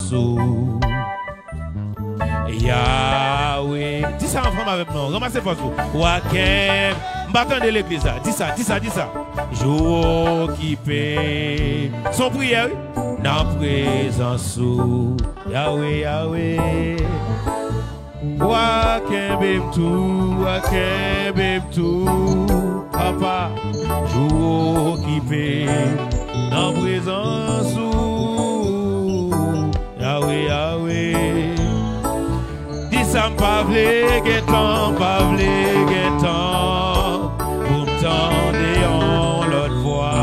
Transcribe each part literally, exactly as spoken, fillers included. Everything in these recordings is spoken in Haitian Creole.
sou Yawe. Di sa ansanm avè m non. Ranmase fòs ou. W a kenbe. M pa tande legliz la. Di sa, di sa, di sa. Jou okipe. Se yon priyè, wi. Nan prezans ou. Yawe, Yawe. W a kenbe m tou, w a kenbe m tou. Papa, jou okipe. Nan prezans ou. Yawe, Yawe. Di sa m pa vle gen tan, m pa vle gen tan pou m tande yon lòt vwa.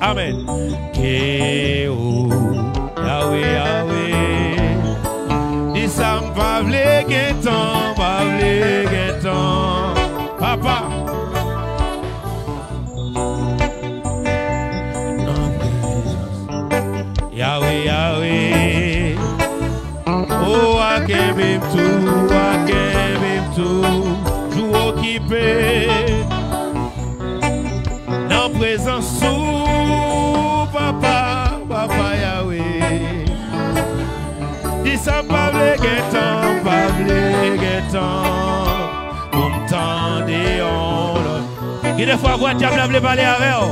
Amèn. Ke ou, Yawe, Yawe. Di sa m pa vle gen tan, m pa vle gen tan. Papa. Yawe, Yawe. O, w a kenbe m tou, w a kenbe m tou. Jou okipe. Nan prezans ou, papa, papa Yawe. Di sa m pa vle gen tan, m pa vle gen tan pou m tande yon lòt. Gen de fwa vwa dyab la vle pale avè w.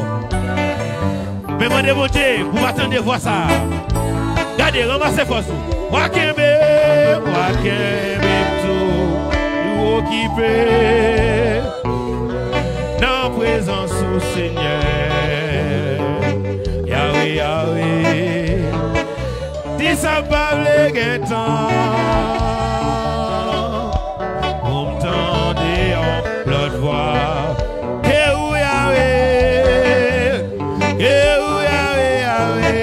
Men mande Bondye pou w pa tande vwa sa a. Gade, ranmase fòs ou. W a kenbe, w a kenbe m tou. Jou okipe nan prezans ou, Senyè. Yawe, Yawe. Di sa m pa vle gen tan pou m tande yon lòt vwa. Ke ou Yawe, ke ou Yawe, Yawe.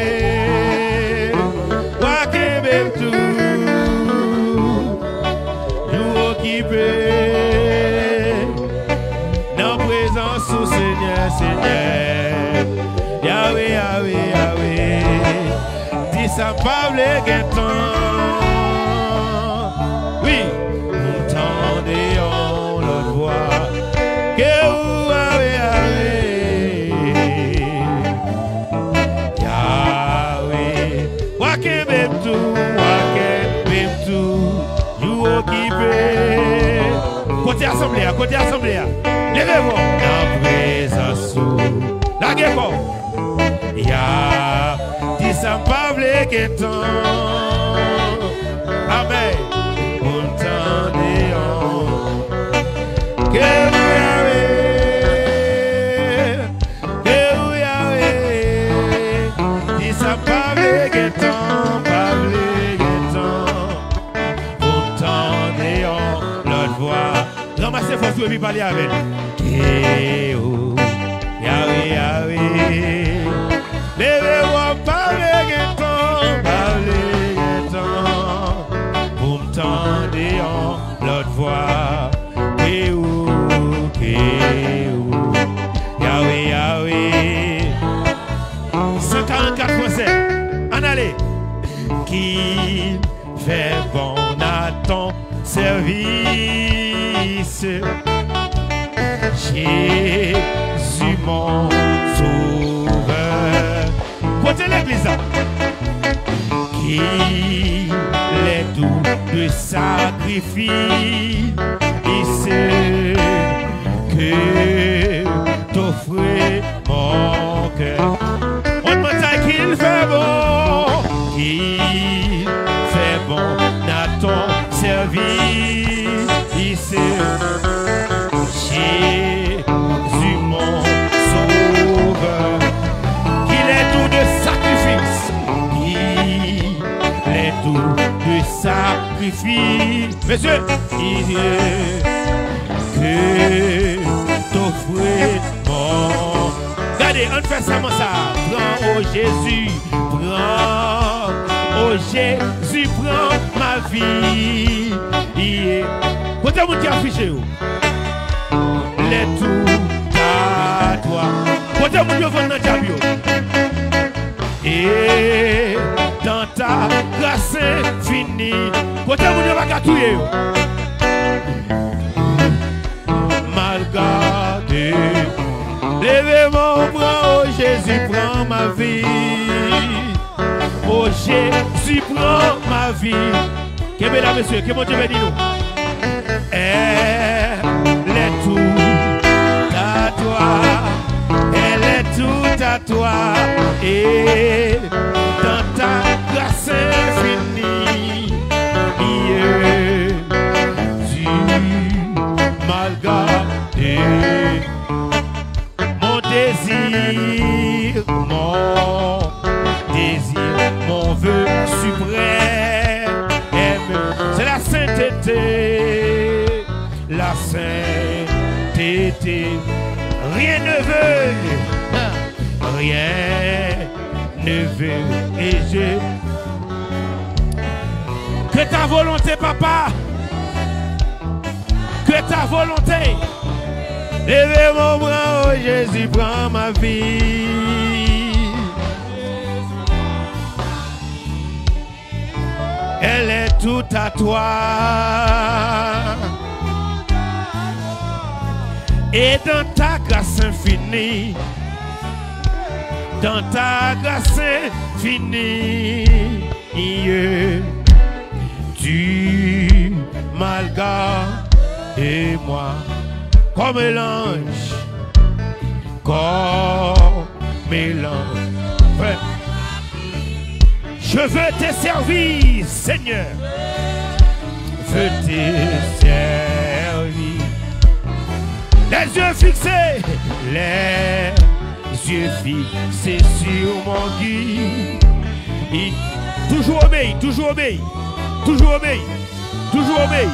W a kenbe m tou. Jou okipe nan prezans ou, Senyè, Senyè. Yawe, Yawe, Yawe. Di sa m pa vle gen tan. Wi, pou m tande yon lòt vwa. Ke ou Yawe, Yawe. Yawe. W a kenbe m tou, w a kenbe m tou. Jou okipe. Kote asanble a, kote asanble a. Leve vwa w. Nan prezans ou. Lage kò w. Ya, di sa m pa vle gen tan. Amèn. Pou m tande yon. Ke ou Yawe, ke ou Yawe. Di sa m pa vle gen tan, pa vle gen tan. Pou m tande yon lòt vwa. Ranmase fòs ou epi pale avè l. Ke ou, Yawe, Yawe. Leve vwa m, pa vle gen tan, pa vle gen tan. Pou m tande yon lòt vwa. Ke ou, ke ou, Yawe, Yawe. San karannkat fransè. Ann ale. Ki fè bon à ton service, Jésus mon sauveur. Kote legliz la? Qu'il est doux de sacrifice que t'offre mon cœur. On demande ça, qu'il fait bon, qu'il fait bon à ton service. Jésus mon sauveur, qu'il est doux de sacrifice, qu'il est doux de sacrifice. Mesye, que t'offre mon. Gade, ann fè sèman sa. Pran, o Jezi, pran, o Jezi, pran ma vie. Kote moun ki afiche yo? L'est tout à toi. Kote moun yo vann nan dyab yo? Et dans ta grâce infinie. Kote moun yo pa ka touye yo? Mal gade. Leve men w, pran, o Jezi, pran ma vie. O Jezi, Prends ma vie. Kenbe la, mesye, ke Bondye beni nou. Elle est tout à toi, elle est tout à toi, et dans ta grâce infinie, yeah, tu m'as gardé. Mon désir, mon désir, mon vœu suprême, c'est la sainteté, la sainteté. Rien ne veut, rien ne veut, et je, que ta volonté, papa, que ta volonté. Leve men w, pran, oh Jésus, prends ma vie. Elle est tout à toi. Et dans ta grâce infinie, dans ta grâce infinie, yeah, tu m'as gardé, moi, comme un ange, comme un ange. Je veux te servir, Seigneur. Veux te servir. Les yeux fixés, les yeux fixés sur mon guide. Toujou obeyi, toujou obeyi, toujou obeyi, toujou obeyi.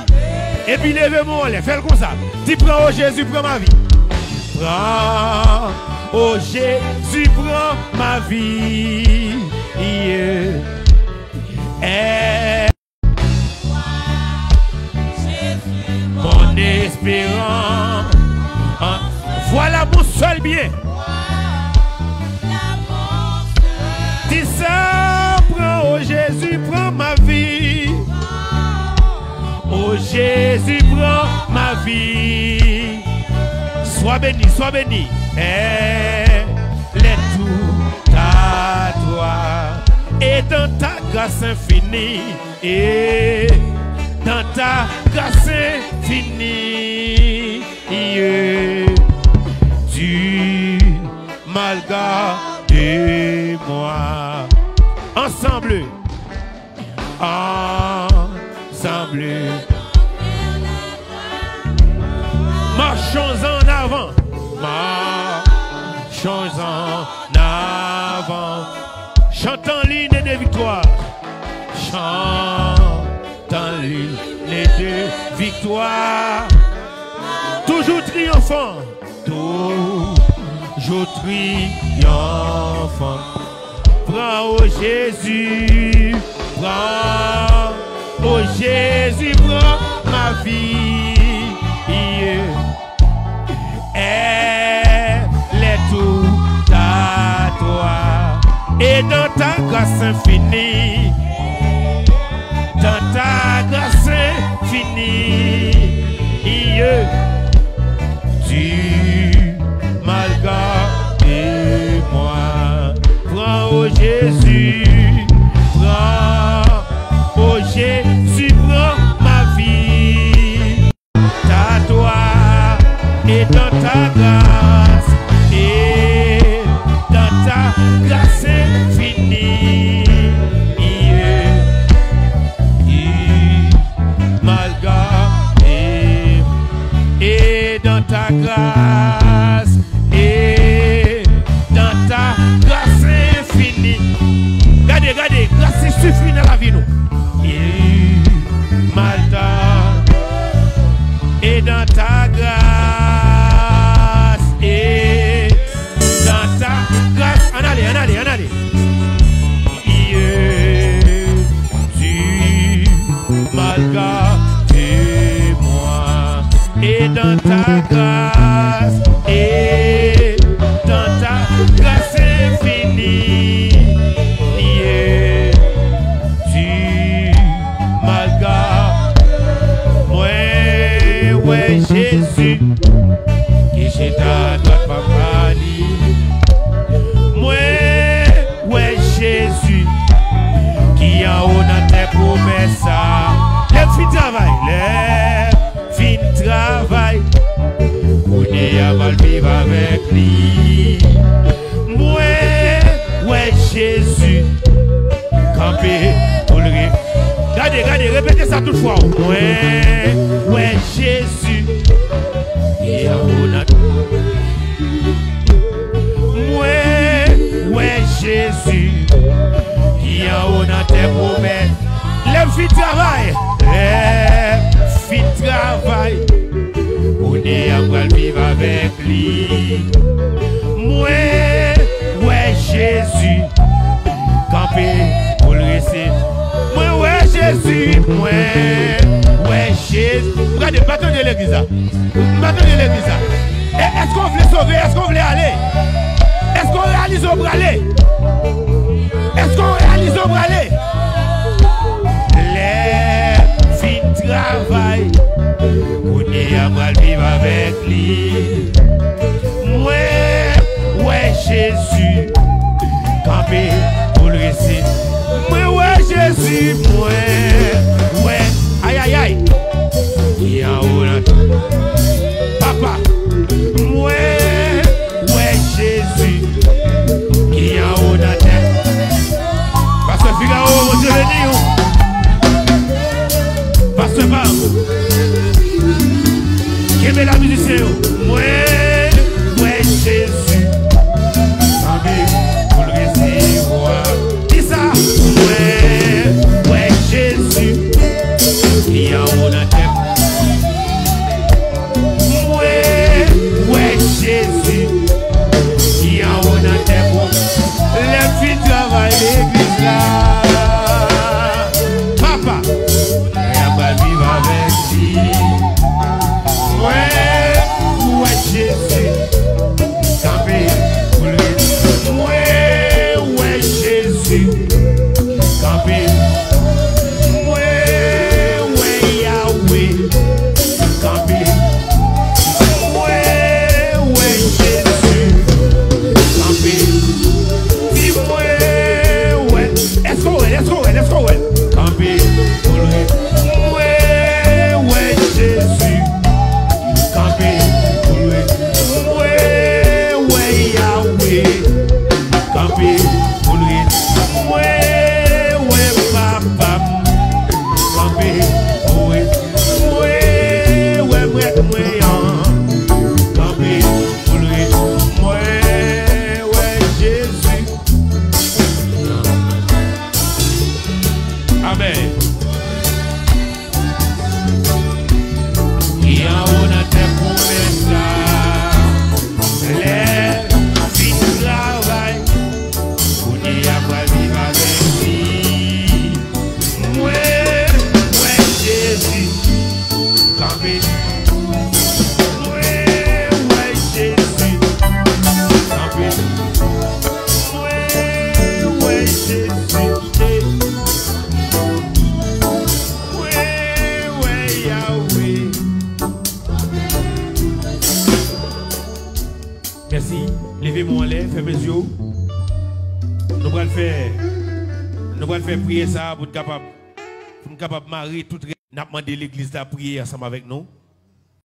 Epi leve men w anlè, fè l konsa. Di, pran, oh Jésus, prends ma vie. Prends, oh Jésus, prends ma vie. Yeah. Eh, mon espérance. Voilà mon seul bien. Dis ça, prends, oh Jésus, prends ma vie. Oh Jésus, prends ma vie. Sois béni, sois béni. Elle est tout à toi. Et dans ta grâce infinie, et dans ta grâce infinie, yeah, tu m'as gardé, moi. Ensemble, ensemble, marchons en avant, marchons en avant, chantons l'hymne de victoire. Chantons l'hymne de victoire. Toujours triomphant, toujours triomphant. Prends, oh Jésus, prends, oh Jésus, prends ma vie. Yeah. Elle est tout à toi. Et dans ta grâce infinie, dans ta grâce infinie, yeah, tu m'as gardé, moi. Prends, oh Jésus, prends, oh Jésus, prends ma vie. À toi, et dans ta grâce, et dans ta grâce infinie, yeah, tu m'as gardé, et dans ta grâce, et dans ta grâce infinie. Gade, gade, gras li sifi nan lavi nou. Il m'as gardé, et dans ta grâce, et dans ta grâce. Ann ale, ann ale, ann ale. Yeah, tu m'as gardé, moi, et dans ta grâce, et dans ta grâce infinie, yeah, tu m'as gardé. Mwen wè Jezi ki chita dwat papa li. Mwen wè Jezi ki anwo nan Sa, lè m fin travay, lè m fin travay, kounye a m al viv avèk li. Mwen wè Jezi kanpe pou l re-, gade, gade, repete sa tout fwa w. Mwen wè Jezi ki anwo nan. Mwen wè Jezi ki anwo nan tè pwomès. Lè m fin travay, lè m fin travay, kounye a m pral viv avèk li. Mwen wè Jezi kanpe pou l rese. Mwen wè Jezi, mwen wè Jezi. Gade, m pa tande legliz la. M pa tande legliz la. E, èske w vle sove? Èske w vle ale? Èske w reyalize w prale? Èske w reyalize w prale? Lè m fin travay, kounye a m pral viv avèk li. Mwen wè Jezi kanpe pou l rese. Mwen wè Jezi, mwen wè. Ayayay. Ki anwo nan. Papa, mwen wè Jezi ki anwo nan tè. Pastè Figaro, Bondye beni w. Pastè pa m. Kenbe la, mizisyen yo. Mwen wè Jezi kanpe pou l resevwa. Kisa? Mwen wè Jezi ki anwo nan tè. Mwen wè Jezi ki anwo nan tè pou lè m fin travay legliz la. Papa, mwen ap al viv avèk li. Mwen wè Jezi kanpe pou l. Mwen wè Jezi kanpe. Mwen wè Yawe kanpe. Mwen wè Jezi kanpe. Di mwen wè. Èske w wè l? Èske w wè l? Èske w wè l? Kanpe pou l. Mwen wè Jezi kanpe pou l. Mwen wè Yawe kanpe pou l. Mwen wè papa m kanpe pou l. Mwen wè prèt mwen an kanpe pou l. Mwen wè Jezi. Amèn. Ki anwo nan tè pwomès la. Lè m fin travay, kounye a pral viv avèk li. Mwen wè Jezi kanpe. Mwen wè Jezi kanpe. Mwen wè Jezi. Mwen wè Yawe. Mèsi. Leve men w anlè, fèmen zye w. Nou pral fè, nou pral fè priyè sa a pou n kapab, pou n kapab mare tout rè-, n ap mande legliz la priye ansanm avèk nou.